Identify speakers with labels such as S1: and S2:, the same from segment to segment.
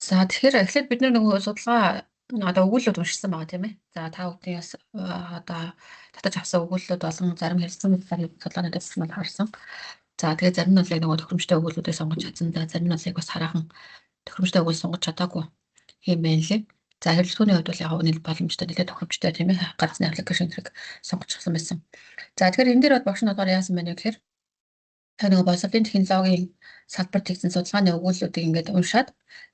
S1: За, тэгэхээр эхлээд бид нөгөө судалгаа одоо өгүүлэлүүд уншсан байгаа, тийм ээ. За, та бүхний бас одоо татаж авсан өгүүлэлүүд болон зарим хэрэгцсэн судалгааны дэвсгэр нь харсан. За, тэгээд зарим нь бол яг нөгөө тохиромжтой өгүүлэлүүдийг сонгож чадсан. За, зарим нь бол яг бас хараахан тохиромжтой өгүүлэл сонгож чадаагүй юм байна лээ. За, хэрэглэгчдийн хувьд бол яг нэг боломжтой, нэлээд тохиромжтой, тийм ээ, ганцны application зэрэг сонгочихсон байсан. За, тэгэхээр энэ дээр бол багш нь одоо яасан бэ гэхээр нөгөө боловсролын технологийн салбарт хийгдсэн судалгааны өгүүлэлүүдийг ингээд уншаад,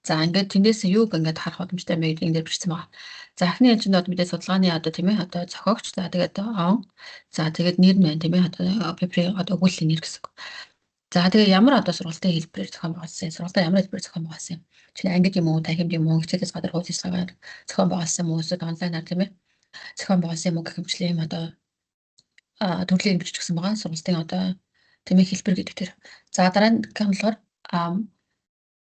S1: за, ингээд тэндээс юуг ингээд харах боломжтой юм бэ гэдгийг энэ дээр бичсэн байгаа. За, эхний ээлжинд бол мэдээ судалгааны одоо, тийм ээ, одоо зохиогч, за, тэгээд он, за, тэгээд нэр нь байна, тийм ээ, одоо paper-ийн одоо өгүүллийн нэр гэсэн. За, тэгээ ямар одоо сургалтын хэлбэрээр зохион байгуулсан, сургалтаа ямар хэлбэрээр зохион байгуулсан юм. Чиний ангид юм уу, танхимд юм уу, хичээлээс гадна үйл ажиллагаагаар зохион байгуулсан юм уу, эсвэл онлайнаар, тийм ээ, зохион байгуулсан юм уу гэх мэтчилэн юм одоо төрлийн бичиж өгсөн байгаа. Сургалтын одоо, тийм ээ, хэлбэр гэдэг тэр. За, дараа нь болохоор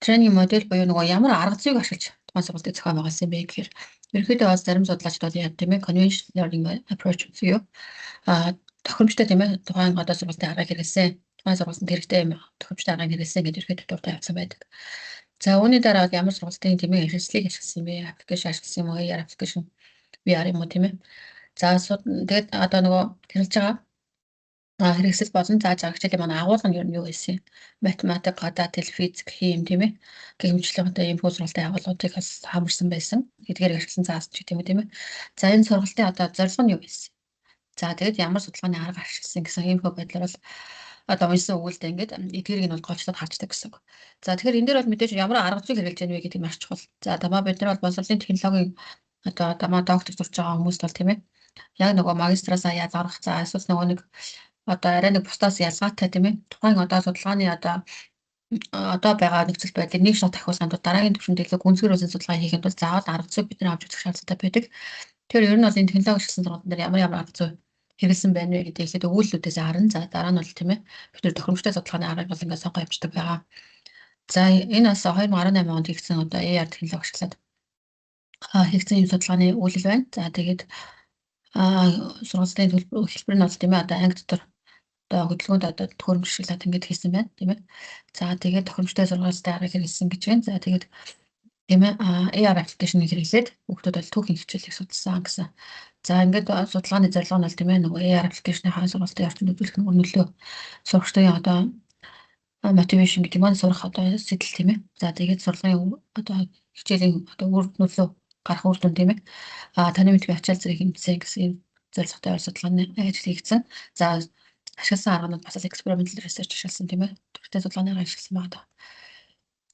S1: training model буюу нөгөө ямар арга зүйг ашиглаж тухайн сургалтыг зохион байгуулсан юм бэ гэхээр ерөнхийдөө бас зарим судлаачид бол яг, тийм ээ, conventional learning approach буюу тохиромжтой, тийм ээ, тухайн одоо сургалтын аргыг хэрэглэсэн. Тухайн сургалтанд хэрэгтэй юм тохиромжтой аргыг хэрэглэсэн гэдэг ерөнхийдөө дуртай явсан байдаг. За, үүний дараа ямар сургалтын, тийм ээ, хэрэгслийг ашигласан юм бэ? Application ашигласан юм уу? AR application, VR юм уу, тийм ээ. За, тэгээд одоо нөгөө хэрэглэж байгаа хэрэгсэл болон зааж байгаа хичээлийн манай агуулга нь ер нь юу байсан юм? Математик, гадаад хэл, физик, хим, тийм ээ. Гэх мэтчлэн одоо ийм хүү сургалтын агуулгуудыг бас хамарсан байсан. Эдгээр ашигласан заасан ч гэдэг юм, тийм ээ. За, энэ сургалтын одоо зорилго нь юу байсан? За, тэгээд ямар судалгааны арга ашигласан гэсэн ийм хөө байдлаар бол одоо уншсан өгүүлэлтээ ингээд эдгээрийг нь бол голчлоод харчдаг гэсэн үг. За, тэгэхээр энэ дээр бол мэдээж ямар арга зүйг хэрэглэж байна вэ гэдэг нь маш чухал. За, тамаа бид нар бол боловсролын технологийн одоо дамаа доктор сурч байгаа хүмүүст бол, тийм ээ, яг нөгөө магистраасаа ялгарах, за, эсвэл нөгөө нэг одоо арай нэг бусдаас ялгаатай, тийм ээ, тухайн одоо судалгааны одоо байгаа нөхцөл байдлыг нэг шат ахиулахын тулд, дараагийн түвшинд илүү гүнзгийрүүлсэн судалгаа хийхэд бол заавал арга зүй бид нар авч үзэх шаардлагатай байдаг. Тэгэхээр ер нь бол энэ технологи ашигласан сургалтын дээр ямар ямар арга зүй хэрэглэсэн байна вэ гэдгийг эхлээд өгүүлэлүүдээс харна. За, дараа нь бол, тийм ээ, бид нар тохиромжтой судалгааны аргыг бол ингээд сонгоо явуулдаг байгаа. За, энэ бас 2018 онд хийгдсэн одоо AR технологи ашиглаад хийгдсэн юм судалгааны өгүүлэл байна. За, тэгээд сургалтын төлбөр хэлбэр нь бол, тийм ээ, одоо анги дотор одоо хөдөлгөөнд одоо төхөөрөмж ашиглаад ингээд хийсэн байна, тийм ээ. За, тэгээд тохиромжтой сургалтын аргыг хэрэглэсэн гэж байна. За, тэгээд, тийм ээ, AR application-ыг хэрэглээд хүүхдүүд бол түүхийн хичээлийг судалсан гэсэн. За, ингээд судалгааны зорилго нь бол, тийм ээ, нөгөө AR application-ы сургалтын орчинд үзүүлэх нөгөө нөлөө, сурагчдын одоо motivation гэдэг маань сурах одоо сэтгэл, тийм ээ. За, тэгээд сурлагын одоо хичээлийн одоо үр нөлөө гарах үр дүн, тийм ээ. Таны мэдэхүй ачаал зэрэг хэмжсэн гэсэн юм зорилготой судалгааны ажил хийгдсэн. За, ашигласан арганууд бас experimental research ашигласан, тийм ээ. Төрөлтэй судалгааны арга ашигласан байгаа.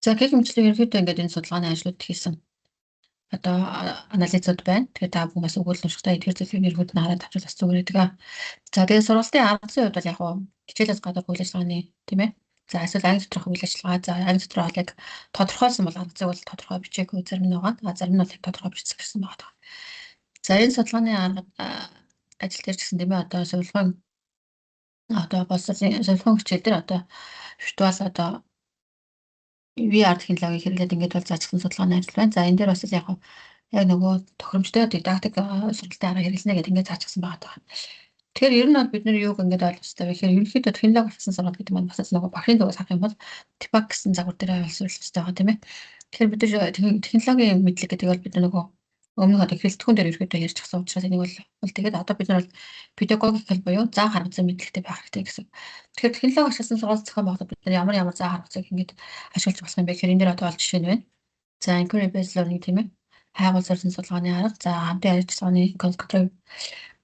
S1: За, гэх мэтчилэн ерөнхийдөө ингээд энэ судалгааны ажлууд хийсэн одоо анализууд байна. Тэгэхээр та бүхэн бас өгүүлэл уншихдаа эдгээр зүйлийг ерөнхийдөө нь хараад авчвал бас зүгээр байдаг. За, тэгээд сургалтын арга зүйн хувьд бол яг хичээлээс гадуур үйл ажиллагааны, тийм ээ. За, эсвэл анги доторх үйл ажиллагаа. За, анги дотор бол яг тодорхойлсон бол арга зүй бол тодорхой бичээгүй зарим нь байгаа. А зарим нь бол яг тодорхой бичсэн гэсэн байгаа. За, энэ судалгааны арга ажил дээр ч гэсэн, тийм ээ, одоо сувилгын одоо боловсролын сувилгын хичээл дээр одоо виртуал одоо VR технологиг хэрэглээд ингээд бол заажсан судалгааны ажил байна. За, энэ дээр бас л яг нөгөө тохиромжтой дидактик сургалтын арга хэрэглэнэ гэдэг ингээд заажсан байгаа даа. Тэгэхээр ер нь бол бид нар юуг ингээд ойлгох хэрэгтэй вэ гэхээр ерөнхийдөө технологи ашигласан сургалт гэдэг маань бас нөгөө багшийн зүгээс харах юм бол ТПАГ гэсэн загвар дээр ойлсуулах хэрэгтэй байгаа, тийм ээ. Тэгэхээр бид нар технологийн мэдлэг гэдэг бол бид нар нөгөө өмнөх одоо эрхэлтгүүн дээр ерөнхийдөө ярьж гасан учраас энийг бол тэгээд одоо бид нар бол pedagogical буюу заах арга зүйн мэдлэгтэй байх хэрэгтэй гэсэн. Тэгэхээр технологи ашигласан сургалт зохион байгуулахад бид нар ямар ямар заах арга зүйг ингэж ашиглаж болох юм бэ гэхээр энэ дээр одоо бол жишээ нь байна. За, inquiry based learning, тийм ээ. Хайгуул зорьсон судалгааны арга, за, хамтын ажиллагааны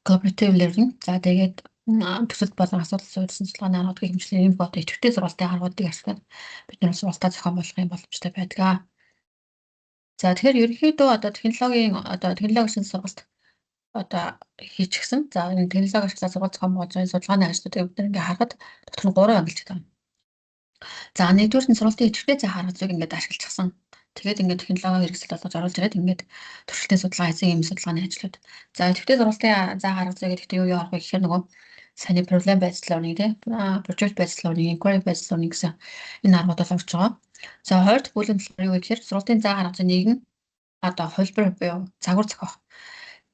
S1: collaborative learning, за, тэгээд төсөл болон асуудал суурилсан судалгааны аргууд гэх мэтчилэн ийм одоо идэвхтэй сургалтын аргуудыг ашиглаад бид нар сургалтаа зохион болгох юм боломжтой байдаг. За, тэгэхээр ерөнхийдөө одоо технологийн одоо технологийн сургалт одоо хийчихсэн. За, энэ технологи ашиглаад сургалт зохион байгуулж байгаа судалгааны ажлуудыг бид нар ингээ харахад дотор нь гурван ангилж байгаа. За, нэгдүгээр нь сургалтын идэвхтэй заах арга зүйг ингээд ашиглчихсан. Тэгээд ингээд технологи хэрэгсэл болгож оруулж ирээд ингээд туршилтын судалгаа хийсэн ийм судалгааны ажлууд. За, идэвхтэй сургалтын заах арга зүй гэдэгт юу юу орох вэ гэхээр нөгөө саяны problem based learning, тийм, project based learning, inquiry based learning гэсэн энэ аргууд бол орж байгаа. За, хоёр дахь бүлэг нь болохоор юу вэ гэхээр сургалтын заах арга зүй нэгэн одоо хувилбар буюу загвар зохиох.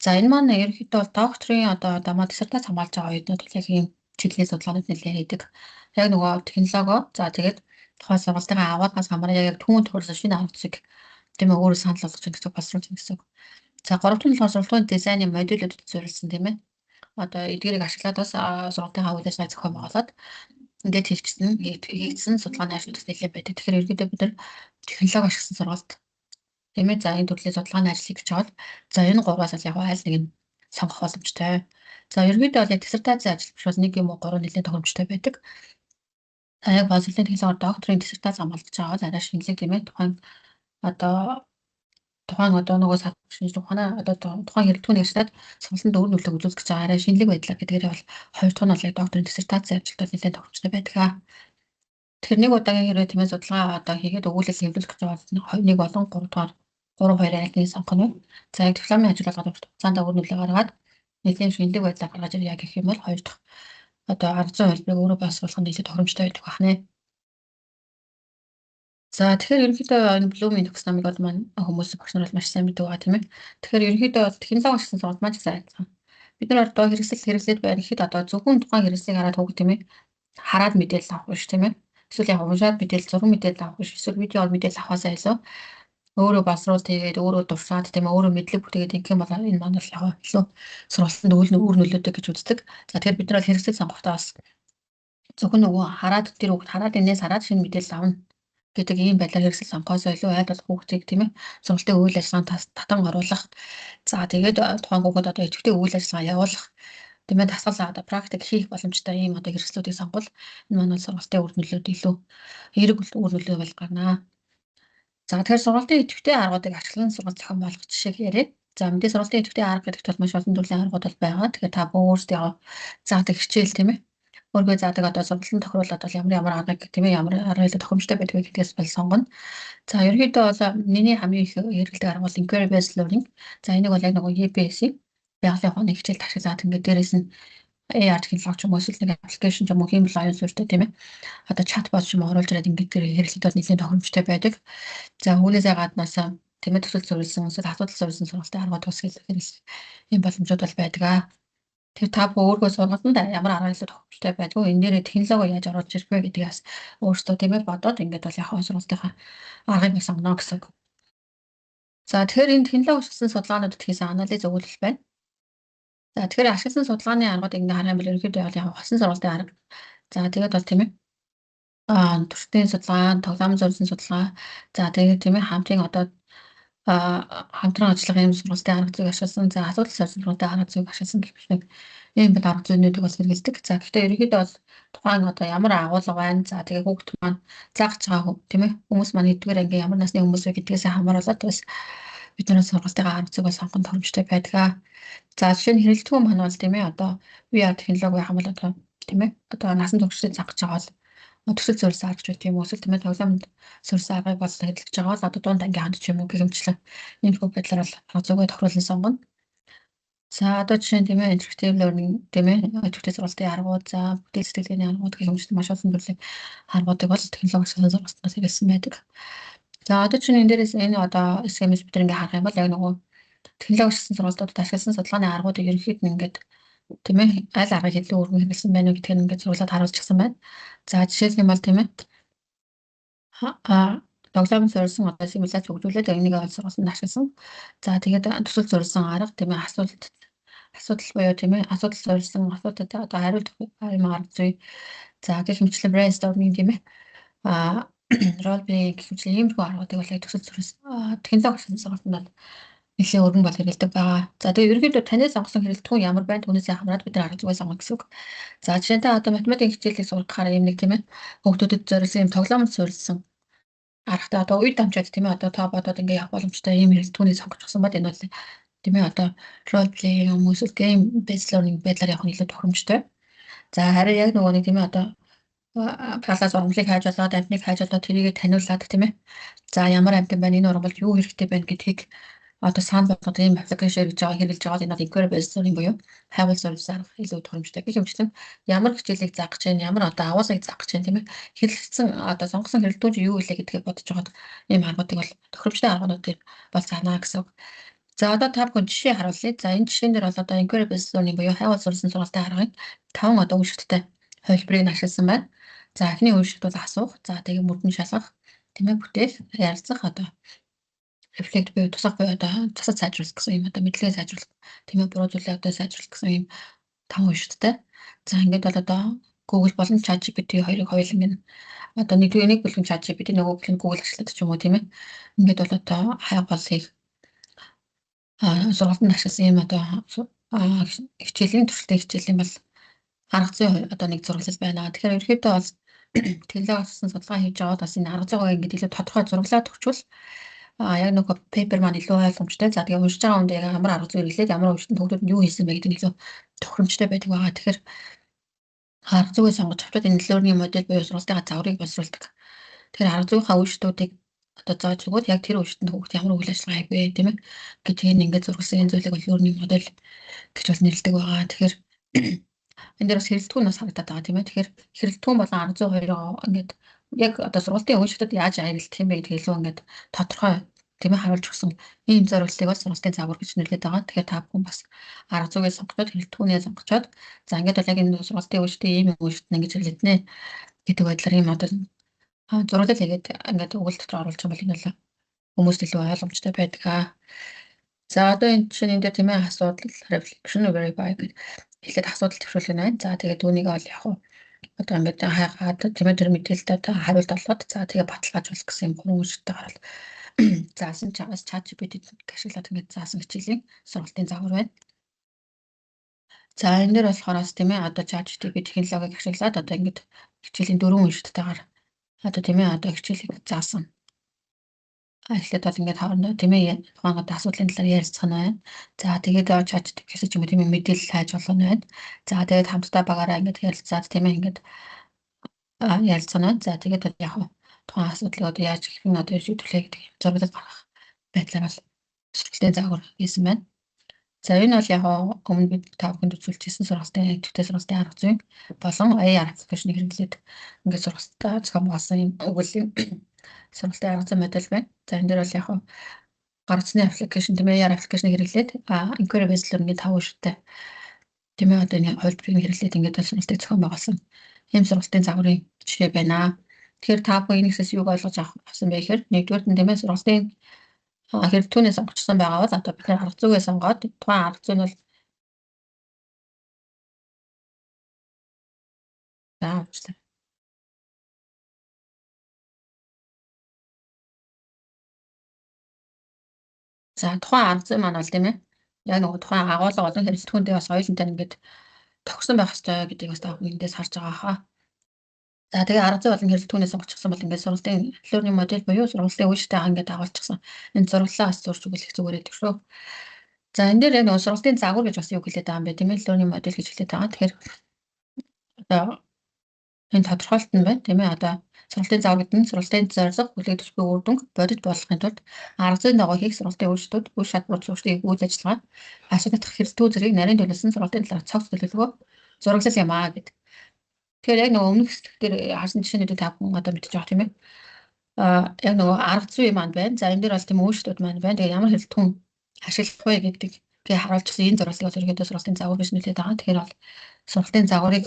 S1: За, энэ маань ерөнхийдөө бол докторийн одоо дамаа диссертац хамгаалж байгаа оюутнууд бол яг ийм чиглэлийн судалгаанууд нэлээд хийдэг. Яг нөгөө технологио, за, тэгээд тухайн сургалтын агуулгаас хамааран яг түүн тохируулсан шинэ арга зүйг Тийм ээ, өөрөө санал болгож байгаа гэсэн, боловсруулж байгаа гэсэн үг. За, гурав дахь нь болохоор сургалтын дизайны модулүүдэд суурилсан, тийм ээ. Одоо эдгээрийг ашиглаад бас сургалтынхаа үйл ажиллагаа зохион байгуулад ингээд хийгдсэн судалгааны ажлууд бас нэлээд байдаг. Тэгэхээр ерөнхийдөө бид нар технологи ашигласан сургалт, тийм ээ. За, энэ төрлийн судалгааны ажил хийж байгаа бол за энэ гурваас л яг аль нэг нь сонгох боломжтой. За, ерөнхийдөө бол яг диссертацийн ажил биш бол нэг юм уу гурав нэлээд тохиромжтой байдаг. За, яг боловсролын технологиор докторийн диссертац хамгаалж байгаа бол арай шинэлэг, тийм ээ. Тухайн одоо нөгөө шинж ухаанаа одоо тухайн хэрэглэгдүүнийг ашиглаад сургалтанд өр нөлөө үзүүлэх гэж байгаа арай шинэлэг байдлаар гэдгээр бол хоёр дахь нь бол яг докторийн диссертацийн ажилд бол нэлээд тохиромжтой байдаг. Тэгэхээр нэг удаагийн хэрвээ, тийм ээ, судалгаа одоо хийгээд өгүүлэл хэвлүүлэх гэж байгаа бол нэг болон гурав дугаар, 3 2 аль нэг сонгох нь. За, яг дипломын ажил болгоод урт хугацаанд өр нөлөө гаргаад нэлээд шинэлэг байдлаар гаргаж ирье гэх юм бол хоёр дахь одоо арга зүйн хувилбарыг өөрөө боловсруулах нь нэлээд тохиромжтой байдаг байна. За, тэгэхээр ерөнхийдөө энэ Bloom-ийн taxonomy-г бол маань хүмүүс, багш нар бол маш сайн мэддэг байгаа, тийм ээ. Тэгэхээр ерөнхийдөө бол технологи ашигласан сургалт маань ч гэсэн адилхан. Бид нар одоо хэрэгсэл хэрэглээд байна гэхэд одоо зөвхөн тухайн хэрэгслийг хараад хүүхэд, тийм ээ, хараад мэдээлэл авах биш, тийм ээ. Эсвэл яг уншаад мэдээлэл, зураг мэдээлэл авах биш. Эсвэл видеоор мэдээлэл авахаасаа илүү өөрөө боловсруул тэгээд өөрөө туршаад, тийм ээ, өөрөө мэдлэг бүтээгээд ингэх юм бол энэ маань бол яг илүү сургалтанд үр нөлөөтэй гэж үздэг. За, тэгэхээр бид нар бол хэрэгсэл сонгохдоо бас зөвхөн нөгөө хараад, тэр хүүхэд хараад, энээс хараад шинэ мэдээлэл авна гэдэг ийм байдлаар хэрэгсэл сонгохоос илүү айл болох хүүхдийг, тийм ээ, сургалтын үйл ажиллагаанд татан оруулах. За, тэгээд тухайн хүүхэд одоо идэвхтэй үйл ажиллагаа явуулах, тийм ээ, дасгал одоо практик хийх боломжтой ийм одоо хэрэгслүүдийг сонгол энэ маань бол сургалтын үр нөлөөд илүү эерэг үр нөлөө бол гарнаа. За, тэгэхээр сургалтын идэвхтэй аргуудыг ашиглан сургалт зохион байгуулах жишээг яриа. За, мэдээ сургалтын идэвхтэй арга гэдэгт бол маш олон төрлийн аргууд бол байгаа. Тэгэхээр та бүхэн өөрсдөө заадаг хичээл, тийм ээ, өөргөө заадаг одоо сургалтын тохируулаад бол ямар ямар аргыг, тийм ээ, ямар арга илүү тохиромжтой байдаг гэдгээс бол сонгоно. За, ерөнхийдөө бол миний хамгийн их хэрэглэдэг арга бол inquiry based learning. За, энийг бол яг нөгөө EBS-ийг байгалийн ухааны хичээлд ашиглаад ингээд дээрээс нь AR технологи ч юм уу, эсвэл нэг application ч юм уу, хиймэл оюун суурьтай, тийм ээ. Одоо чатбот ч юм уу оруулж ирээд ингээд тэр хэрэглэхэд бол нэлээд тохиромжтой байдаг. За, үүнээсээ гаднаас, тийм ээ, төсөл суурилсан, эсвэл асуудал суурилсан сургалтын аргууд бас хэрэглэх ийм боломжууд бол байдаг аа. Тэр та бүхэн өөргөө сургалтанд ямар арга илүү тохиромжтой байдгүй, энэ дээрээ технологи яаж оруулж ирэх вэ гэдгийг бас өөрсдөө, тийм ээ, бодоод ингээд бол яг сургалтынхаа аргыг бас сонгоно гэсэн үг. За, тэгэхээр энэ технологи ашигласан судалгаануудад хийсэн анализ өгүүлэл байна. За, тэгэхээр ашигласан судалгааны аргуудыг ингээ харах юм бол ерөнхийдөө бол яг хосын сургалтын арга. За, тэгээд бол, тийм ээ, туршилтын судалгаа, тоглоом суурилсан судалгаа. За, тэгээд, тийм ээ, хамтын одоо хамтран ажиллах ийм сургалтын арга зүйг ашигласан. За, асуудал сургалтын арга зүйг ашигласан гэх мэт ийм бэл арга зүйнүүдийг бол хэрэглэдэг. За, гэхдээ ерөнхийдөө бол тухайн одоо ямар агуулга байна. За, тэгээ хүүхэд маань заах гэж байгаа, тийм ээ, хүмүүс маань нэгдүгээр ангийн ямар насны хүмүүс вэ гэдгээс хамааруулаад бас бид нар сургалтын арга зүйг бол сонгох тохиромжтой байдаг. За, жишээ нь хэрэглэдэггүй маань бол, тийм ээ, одоо VR технологи байх юм бол одоо, тийм ээ, одоо насан туршид заах гэж байгаа бол төсөл суурилсан арга ч гэх юм уу, эсвэл, тийм ээ, тоглоомд суурилсан аргыг бол хэрэглэж байгаа бол одоо дунд ангийн ханд ч юм уу гэх мэтчлэн иймэрхүү байдлаар бол арга зүйгээ тохируулан сонгоно. За, одоо жишээ нь, тийм ээ, interactive learning, тийм ээ, идэвхтэй сургалтын аргууд, за, бүтээл сэтгэлгээний аргууд гэх мэт маш олон төрлийн аргуудыг бол технологи ашиглан сургалтаас хэрэглэсэн байдаг. За, одоо чинь энэ дээрээс энэ одоо схемээс бид ингээ харах юм бол яг нөгөө технологи ашигласан сургалтуудад ашигласан судалгааны аргуудыг ерөнхийд нь ингээд, тийм ээ, аль аргыг илүү өргөн хэрэглэсэн байна уу гэдгийг ингээд зурлаад харуулчихсан байна. За, жишээлх юм бол, тийм ээ, тоглоом суурилсан одоо симуляц хөгжүүлээд энийг ол сургалтанд ашигласан. За, тэгээд төсөл суурилсан арга, тийм ээ, асуудал буюу, тийм ээ, асуудал суурилсан асуудалд одоо хариулт юм арга зүй. За, гэх мэтчлэн brainstorming, тийм ээ, role play гэх мэтчлэн иймэрхүү аргуудыг бол яг төсөл суурилсан технологи ашигласан сургалтанд бол нэлээд өргөн бол хэрэглэдэг байгаа. За, тэгээ ерөнхийдөө таны сонгосон хэрэглэдэхүүн ямар байна, түүнээсээ хамраад бид нар арга зүйгээ сонгоно гэсэн үг. За, жишээ нь та одоо математикийн хичээлийг сургахаар юм нэг, тийм ээ, хүүхдүүдэд зориулсан юм тоглоомд суурилсан аргатай одоо үе дамжаад, тийм ээ, одоо та бодоод ингээ явах боломжтой ийм хэрэглэдэхүүнийг сонгочихсон бол энэ бол, тийм ээ, одоо role play юм эсвэл game based learning байдлаар явах нь илүү тохиромжтой. За, харин яг нөгөө нэг, тийм ээ, одоо талаас ургамлыг хайж болоод, амьтныг хайж болоод, тэрийгэ таниулаад, тийм ээ. За, ямар амьтан байна, энэ ургамалд юу хэрэгтэй байна гэдгийг одоо санал болгоод ийм application хэрэглэж байгаа энэ бол inquiry based learning буюу хайвал суурилсан арга илүү тохиромжтой гэх мэтчлэн ямар хичээлийг заах гэж байна, ямар одоо агуулгыг заах гэж байна, тийм ээ. Хэрэглэсэн одоо сонгосон хэрэглэдэггүй юу вэ гэдгийг бодож байгаад ийм аргуудыг бол тохиромжтой аргуудыг бол заана гэсэн үг. За, одоо та бүхэн жишээ харуулъя. За, энэ жишээн дээр бол одоо inquiry based learning буюу хайвал суурилсан сургалтын аргын таван одоо үе шаттай хувилбарыг нь ашигласан байна. За, эхний үе шат бол асуух, за, тэгээ мөрдөн шалгах, тийм ээ, бүтээх, ярилцах одоо Reflect буюу тусах буюу одоо засаж сайжруулах гэсэн юм, одоо мэдлэгээ сайжруулах, тийм ээ, буруу зүйлээ одоо сайжруулах гэсэн юм таван уншигттай. За, ингээд бол одоо Google болон ChatGPT хоёрыг хоёуланг нь одоо нэг нэг бүлэг нь ChatGPT, нөгөө бүлэг нь Google ашигладаг ч юм уу, тийм ээ. Ингээд бол одоо хайг болыг сургалтанд ашигласан юм одоо хичээлийн туршилтын хичээлийн бол арга зүйн одоо нэг зураглал байна. Тэгэхээр ерөнхийдөө бол технологи авсан судалгаа хийж байгаа бас энэ арга зүйг ингээд илүү тодорхой зураглаад өгчвөл яг нөгөө paper маань илүү ойлгомжтой. За, тэгээ уншиж байгаа хүнд яг ямар арга зүй хэрэглээд, ямар уншилтанд хүүхдүүд нь юу хийсэн бэ гэдэг нь илүү тохиромжтой байдаг байгаа. Тэгэхээр арга зүйгээ сонгож авчаад энэ learning model буюу сургалтын загварыг боловсруулдаг. Тэгэхээр арга зүйнхаа үе шатуудыг одоо зааж өгөөд яг тэр үе шатанд хүүхд ямар үйл ажиллагаа хийх вэ, тийм ээ, гэдгийг ингээд зургалсан энэ зүйлийг бол learning model гэж бол нэрлэдэг байгаа. Тэгэхээр энэ дээр бас хэрэглэдэггүй нь бас харагдаад байгаа, тийм ээ. Тэгэхээр хэрэглэдэггүй болон арга зүй хоёроо ингээд яг одоо сургалтын үе шатад яаж ажиглах юм бэ гэдгийг илүү ингээд тодорхой, тийм ээ, харуулж өгсөн ийм зориултыг бол сургалтын загвар гэж нэрлэдэг байгаа. Тэгэхээр та бүхэн бас арга зүйгээ сонгочоод, хэрэглэдэггүйнээ сонгочоод, за, ингээд бол яг энэ сургалтын үе шатыг ийм үе шатнд ингэж хэрэглэдэнэ гэдэг байдлаар ийм одоо зураглал хийгээд ингээд өгүүлэлт дотор оруулах юм бол энэ бол хүмүүст илүү ойлгомжтой байдаг аа. За, одоо энэ чинь энэ дээр, тийм ээ, асуудал reflection verify гэж эхлээд асуудал төвшүүлэх нь байна. За, тэгээд үүнийг бол яг одоо ингээд хайгаад, тийм ээ, тэр мэдээлэлд одоо хариулт олгоод, за, тэгээ баталгаажуулах гэсэн юм гурван үе гараад заасан чагаас ChatGPT ашиглаад ингээд заасан хичээлийн сургалтын загвар байна. За, энэ дээр болохоор бас, тийм ээ, одоо ChatGPT технологиг ашиглаад одоо ингээд хичээлийн дөрвөн үе шаттайгаар одоо, тийм ээ, одоо хичээлийг заасан. Эхлээд бол ингээд хоорондоо, тийм ээ, тухайн одоо асуудлын талаар ярилцах нь байна. За, тэгээд ChatGPT-с ч юм уу, тийм ээ, мэдээлэл хайж болох нь байна. За, тэгээд хамтдаа багаараа ингээд ярилцаад, тийм ээ, ингээд ярилцах нь байна. За, тэгээд яг тухайн асуудлыг одоо яаж хэрхэн одоо шийдвэрлэе гэдэг юм зураглал гаргах байдлаар бол сургалтын загвар хийсэн байна. За, энэ бол яг өмнө бид та бүхэнд үзүүлчихсэн сургалтын идэвхтэй сургалтын арга зүйн болон AI application-ыг хэрэглээд ингээд сургалтаа зохион байгуулсан юм өгүүллийн сургалтын арга зүйн модель байна. За, энэ дээр бол яг гар утасны application, тийм ээ, AI application-ыг хэрэглээд inquiry based learning-ийн таван шаттай, тийм ээ, одоо энэ хувилбарыг хэрэглээд ингээд сургалтыг зохион байгуулсан ийм сургалтын загварын жишээ байна. Тэгэхээр та бүхэн энэхээс юуг ойлгож авсан бэ гэхээр нэгдүгээр нь, тийм ээ, сургалтын хэрэглэдэггүйнээ сонгочихсон байгаа бол одоо бид нар арга зүйгээ сонгоод тухайн арга зүй нь бол за, уучлаарай. За, тухайн арга зүй маань бол, тийм ээ, яг нөгөө тухайн агуулга болон хэрэглэдэггүйндээ бас хоёулантай ингээд тохирсон байх ёстой гэдгийг бас та бүхэн эндээс харж байгаа хаа. За, тэгээ арга зүй болон хэрэглэдэггүйнээ сонгочихсон бол ингээд сургалтын learning model буюу сургалтын үе шатаа ингээд дагуулчихсан. Энэ зураглалаа бас зурж өгөх зүгээр байдаг шүү. За, энэ дээр яг нөгөө сургалтын загвар гэж бас юу хэлээд байгаа юм бэ, тийм ээ, learning model гэж хэлээд байгаа. Тэгэхээр одоо энэ тодорхойлолт нь байна, тийм ээ, одоо сургалтын загвар гэдэг нь сургалтын зорилго хүлээгдэж буй үр дүнг бодит болгохын тулд арга зүйн дагуу хийх сургалтын үе шатууд, үр шат сургалтын үйл ажиллагаа, ашиглах хэрэглэдэггүй зэргийг нарийн төлөвлөсөн сургалтын талаар цогц төлөвлөгөө, зураглал юм аа гэдэг. Тэгэхээр яг нөгөө өмнөх хэсэг дээр харсан жишээнүүдийг та бүхэн одоо мэдчихэж байгаа, тийм ээ. Яг нөгөө арга зүй маань байна. За, энэ дээр бол тийм үе шатууд маань байна. Тэгээ ямар хэрэглэдэггүйн ашиглах вэ гэдэг гээ харуулчихсан энэ зураглалыг бол ерөнхийдөө сургалтын загвар гэж нэлээд байгаа. Тэгэхээр бол сургалтын загварыг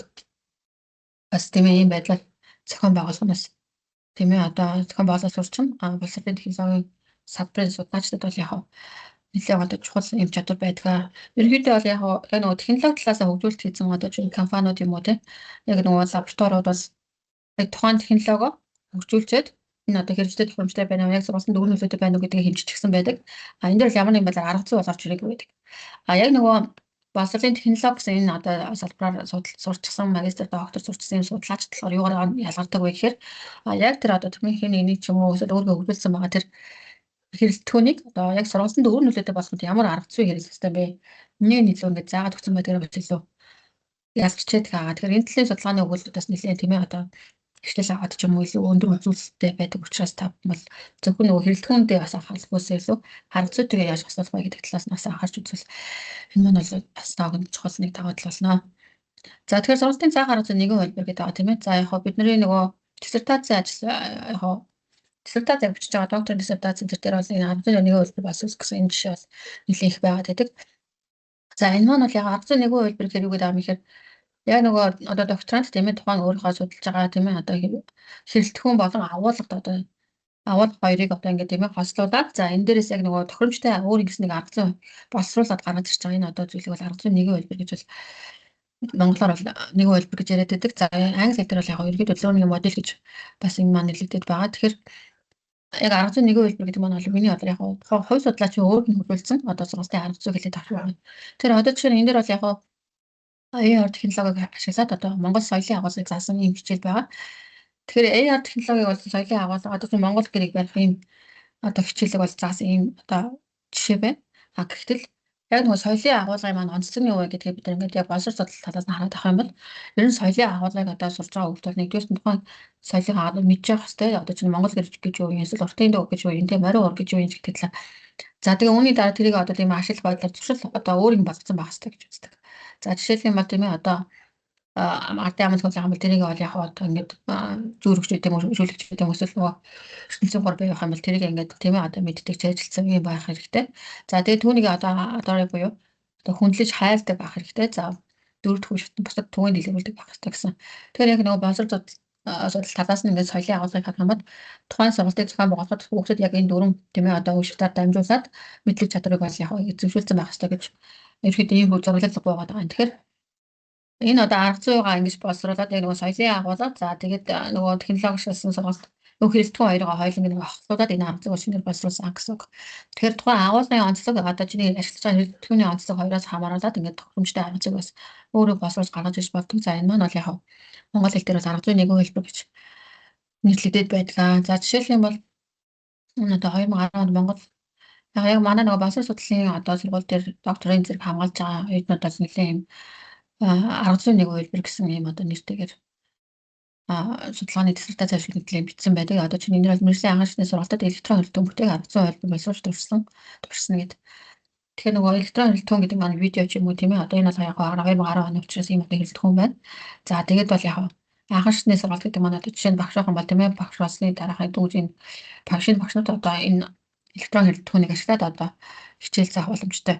S1: бас, тийм ээ, ийм байдлаар зохион байгуулах нь бас, тийм ээ, одоо зохион байгуулалт сурчин боловсролын технологийн салбарын судлаачдад бол яг нэлээд одоо чухал юм чадвар байдаг. Ерөнхийдөө бол яг яг нөгөө технологи талаас хөгжүүлэлт хийсэн одоо чинь компаниуд юм уу, те, яг нөгөө лабораториуд бол яг тухайн технологио хөгжүүлчихэд энэ одоо хэрэгждэг тохиромжтой байна уу, яг сургалтанд үр нөлөөтэй байна уу гэдгийг хэмжчихсэн байдаг. А энэ дээр бол ямар нэгэн байдлаар арга зүй бол орж ирээгүй байдаг. А яг нөгөө боловсролын технологи гэсэн энэ одоо салбараар сурчсан магистр, доктор сурчсан юм судлаачид болохоор юугаар ялгардаг вэ гэхээр яг тэр одоо техникийн нэг ч юм уу эсвэл өөргөө хөгжүүлсэн байгаа тэр хэрэглэдэггүйнийг одоо яг сургалтанд үр нөлөөтэй болгоход ямар арга зүй хэрэглэх ёстой бэ? Энийг нь илүү ингээд заагаад өгсөн байдгаар бас илүү ялгарчээд байгаа. Тэгэхээр энэ төрлийн судалгааны өгүүлэлтүүд бас нэлээд, тийм ээ, одоо ихтэл аваад ч юм уу илүү өндөр үзүүлэлттэй байдаг учраас та бол зөвхөн нөгөө хэрэглэдэггүйндээ бас анхааралгүйсээ илүү арга зүйтэйгээ яаж хослуулах вэ гэдэг талаас нь бас анхаарч үзвэл энэ маань бол бас таагн чухал нэг давуу тал болно. За, тэгэхээр сургалтын цаг арга зүй нэгэн хувилбар гэдэг байгаа, тийм ээ. За, яг хоо бидний нөгөө диссертацийн ажил, яг хоо диссертацийг бичиж байгаа докторийн диссертацийн тэр дээр бол энэ арга зүйн нэгэн хувилбар бас гэсэн энэ жишээ бол нэлээд их байгаад байдаг. За, энэ маань бол яг арга зүйн нэгэн хувилбар гэхээр юу гэдэг юм гэхээр яг нөгөө одоо докторант, тийм ээ, тухайн өөрийнхөө судалж байгаа, тийм ээ, одоо хэрэглэдэггүйн болон агуулгад одоо Агуулга хоёрыг одоо ингээд, тийм ээ, хослуулаад, за, энэ дээрээс яг нөгөө тохиромжтой өөр ингэсэн нэг арга зүйн боловсруулад гаргаж ирж байгаа. Энэ одоо зүйлийг бол арга зүйн нэгэн хувилбар гэж бол монголоор бол нэгэн хувилбар гэж яриад байдаг. За, англи хэл дээр бол яг ерөнхийдөө learning model гэж бас энэ маань нэрлэгдээд байгаа. Тэгэхээр яг арга зүйн нэгэн хувилбар гэдэг маань бол миний бодлоор яг хувь судлаачийн өөр нь хөгжүүлсэн одоо сургалтын арга зүй хэлээд авах байна. Тэгэхээр одоо жишээ нь энэ дээр бол яг AR технологиг ашиглаад одоо Монгол соёлын агуулгыг заасан ийм хичээл байгаа. Тэгэхээр AR технологиг бол соёлын агуулга, одоо Монгол гэрийг барих ийм одоо хичээлийг бол заасан ийм одоо жишээ байна. А гэхдээ яг нөгөө соёлын агуулгын маань онцлог нь юу вэ гэдгийг бид ингээд яг боловсрол судлал талаас нь хараад авах юм бол ер нь соёлын агуулгыг одоо сурж байгаа хүмүүс бол нэгдүгээр нь тухайн соёлын агуулгыг мэдж явах хэрэгтэй. Одоо чинь Монгол гэр гэж юу юм, эсвэл уртын дөө гэж юу юм, тийм, морин уур гэж юу юм гэдэг талаар. За, тэгээ үүний дараа тэрийг одоо тийм ашиглах байдлаар зуршил одоо өөр юм болгоцсон байх хэрэгтэй гэж үздэг. За, жишээлх юм бол, тийм ээ, одоо ардын амал хөлөө юм бол тэрийг бол яг одоо ингээд зүүрэгч гэдэг юм уу, шүлэгч гэдэг юм, эсвэл нөгөө ертөнцийн гур бий байх юм бол тэрийг ингээд, тийм ээ, одоо мэддэг, цээжилсэн юм байх хэрэгтэй. За, тэгээ түүнийг одоо adore буюу одоо хүндлэж хайрладаг байх хэрэгтэй. За, дөрөв дэх үе бусад түгээн дэлгэрүүлдэг байх хэрэгтэй гэсэн. Тэгэхээр яг нөгөө боловсрол судлал талаас нь ингээд соёлын агуулгыг харах юм бол тухайн сургалтыг зохион байгуулахад хүүхдэд яг энэ дөрвөн, тийм ээ, одоо үе шатаар дамжуулаад мэдлэг чадварыг бол яг эзэмшүүлсэн байх хэрэгтэй гэж ерөнхийдөө ийм зураглал буугаад байгаа юм. Тэгэхээр энэ одоо арга зүйгаа ингэж боловсруулад яг нөгөө соёлын агуулга, за, тэгээд нөгөө технологи шилсэн сургалт, нөгөө хэрэглэдэг хоёроо хоёуланг нэг хохлуулаад энэ арга зүйг шинээр боловсруулсан гэсэн үг. Тэгэхээр тухайн агуулгын онцлог, одоо чиний ашиглаж байгаа хэрэглэхүүний онцлог хоёроос хамааруулаад ингээд тохиромжтой арга зүйг бас өөрөө боловсруулж гаргаж ирж болдог. За, энэ маань бол яг монгол хэл дээр бол арга зүйн нэгэн хувилбар гэж нэрлэгдээд байдаг. За, жишээлх юм бол энэ одоо 2010 онд Монгол яг манай нөгөө боловсрол судлалын одоо сургууль дээр докторийн зэрэг хамгаалж байгаа оюутнууд бол нэлээд юм арга зүйн нэг хувилбар гэсэн ийм одоо нэртэйгээр судалгааны диссертац ашиглан бичсэн байдаг. Одоо чинь энэ бол мэргэжлийн анхан шатны сургалтад электрон хэрэглэхүүн бүтээх арга зүйн хувилбар боловсруулж туршсан гэдэг. Тэгэхээр нөгөө электрон хэрэглэхүүн гэдэг маань видео ч юм уу, тийм ээ. Одоо энэ бол яг 2010 оны учраас ийм одоо хэрэглэхүүн байна. За, тэгээд бол яг анхан шатны сургалт гэдэг маань одоо жишээ нь багш байх юм бол, тийм ээ, багш болсны дараахын дүүж энэ багшийн багш нарт одоо энэ электрон хэрэглэхүүнийг ашиглаад одоо хичээл заах боломжтой.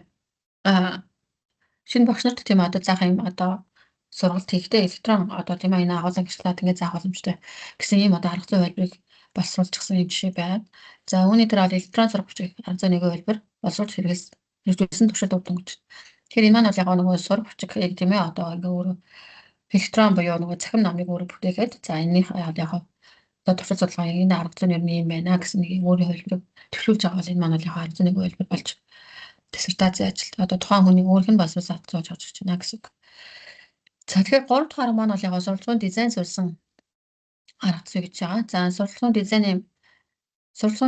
S1: Шинэ багш нарт, тийм, одоо заах юм одоо сургалт хийхдээ электрон одоо, тийм ээ, энэ агуулгыг ашиглаад ингээд заах боломжтой гэсэн ийм одоо арга зүйн хувилбарыг боловсруулчихсан юм жишээ байна. За, үүний дараа бол электрон зураг бичиг арга зүйн нэгэн хувилбар боловсруулж хэрэгжүүлсэн туршилт үр дүн гэж. Тэгэхээр энэ маань бол яг нөгөө зураг бичиг яг, тийм ээ, одоо ингээ өөрөө электрон буюу нөгөө цахим номыг өөрөө бүтээгээд, за, энэний яг одоо туршилт судалгаа энэ арга зүйн ер нь юм байна гэсэн нэг өөрийн хувилбарыг төлөвлөж байгаа бол энэ маань бол яг арга зүйн нэгэн хувилбар болж диссертацийн ажил одоо тухайн хүний өөрийнх нь боловсруулсан арга зүй орж ирж байна гэсэн үг. За, тэгэхээр 3 дахь арга маань бол яг сурвалжлагын дизайн суурилсан арга зүй гэж байгаа. За, сурвалжлагын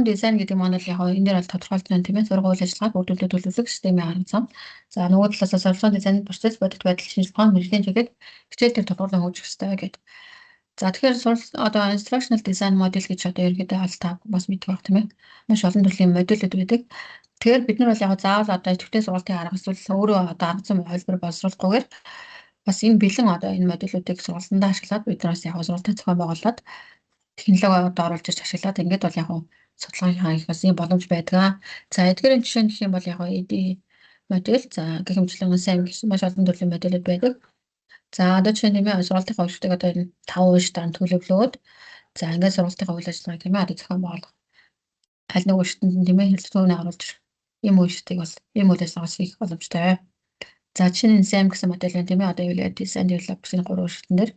S1: дизайн гэдэг маань бол яг энэ дээр бол тодорхойлж байна, тийм ээ. Сургууль үйл ажиллагааг бүрдүүлэх, төлөвлөх системийн арга зам. За, нөгөө талаас сурвалжлагын дизайн процесс, бодит байдал, шинжлэх ухаан, мэргэжлийн чиглэл хичээл дээр тодорхойлон хөгжих ёстой гэдэг. За, тэгэхээр одоо instructional design model гэж одоо ерөнхийдөө бол та бас мэдэх байх, тийм ээ. Маш олон төрлийн модулууд байдаг. Тэгэхээр бид нар бол яг заавал одоо идэвхтэй сургалтын арга эсвэл өөрөө одоо арга зүйн хувилбар боловсруулахгүйгээр бас энэ бэлэн одоо энэ модулуудыг сургалтандаа ашиглаад бид нараас яг сургалтын зохион байгуулад технологи одоо оруулж ирж ашиглаад ингээд бол яг судалгааны их бас ийм боломж байдаг. За, эдгээрийн жишээ нь гэх юм бол яг ADDIE модель, за, гэх мэтчлэн сайн гэсэн маш олон төрлийн модулууд байдаг. За, одоо жишээ нь, тийм ээ, сургалтын хөгжлийг одоо энэ 5 үе шатаар төлөвлөөд, за, ингээд сургалтын үйл ажиллагааг, тийм ээ, одоо зохион байгуулах. Аль нэг үе шатанд нь, тийм ээ, хэрэглээний оруулж ирэх ийм үе шатыг бол ийм үйл ажиллагаа хийх боломжтой. За, жишээ нь SAM гэсэн модель байна, тийм ээ, одоо evaluate, design, develop гэсэн гурван үе шатан дээр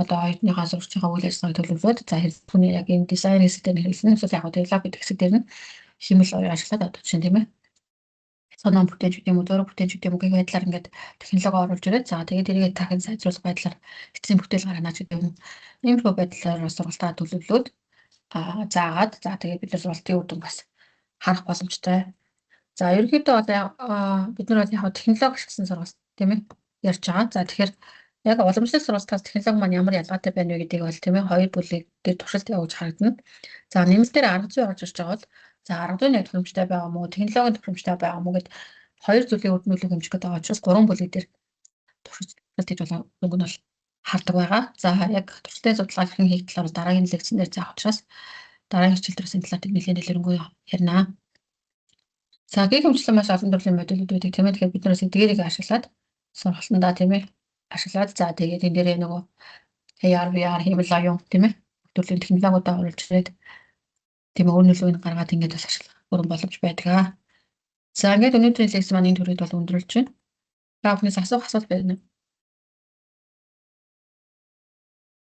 S1: одоо оюутныхаа, сурагчийнхаа үйл ажиллагааг төлөвлөөд, за, хэрэглээний яг энэ дизайн хэсэг дээр хэрэглэнэ. Эсвэл яг develop гэдэг хэсэг дээр нь хиймэл оюун ашиглаад одоо жишээ нь, тийм ээ, ном бүтээж гэдэг юм уу, зураг бүтээж гэдэг юм уу гэх байдлаар ингээд технологи оруулж ирээд, за, тэгээд тэрийг дахин сайжруулах байдлаар эцсийн бүтээл гаргана ч гэдэг юм. Иймэрхүү байдлаар бас сургалтаа төлөвлөөд заагаад, за, тэгээд бид нар сургалтын үр дүн бас харах боломжтой. За, ерөнхийдөө одоо бид нар бол яг технологи ашигласан сургалт, тийм ээ, ярьж байгаа. За, тэгэхээр яг уламжлалт сургалтаас технологи маань ямар ялгаатай байна вэ гэдгийг бол, тийм ээ, хоёр бүлэг дээр туршилт явуулж харагдана. За, нэмэлтээр арга зүй орж ирж байгаа бол, за, арга зүйн яг тохиромжтой байгаа мó, технологийн тохиромжтой байгаа мó гэд хоёр зүйлийн үр дүнүүлэг хэмжих гэдэг учраас гурван бүлэг дээр туршилт хийж болоо дүнг нь бол хардаг байгаа. За, яг туршилтын судалгаа хэрхэн хийх талаар дараагийн лекцэн дээр заах учраас дараагийн хичээл дээрээс энэ талаар нэлээд дэлгэрэнгүй ярина. За, гэх мэтчлэн маш олон төрлийн модулууд байдаг, тийм ээ. Тэгэхээр бид нараас эдгээрийг ашиглаад сургалтандаа, тийм ээ, ашиглаад, за, тэгээд энэ дээрээ нөгөө AR, VR хиймэл оюун, тийм ээ, төрлийн технологиудаа оруулж ирээд Тийм, өөр нөлөөг нь гаргаад ингээд бас ашиглах бүрэн боломж байдаг аа. За, ингээд өнөөдрийн лекц маань энэ түрийд бол өндөрлөж байна. Та бүхнээс асуух асуулт байна уу?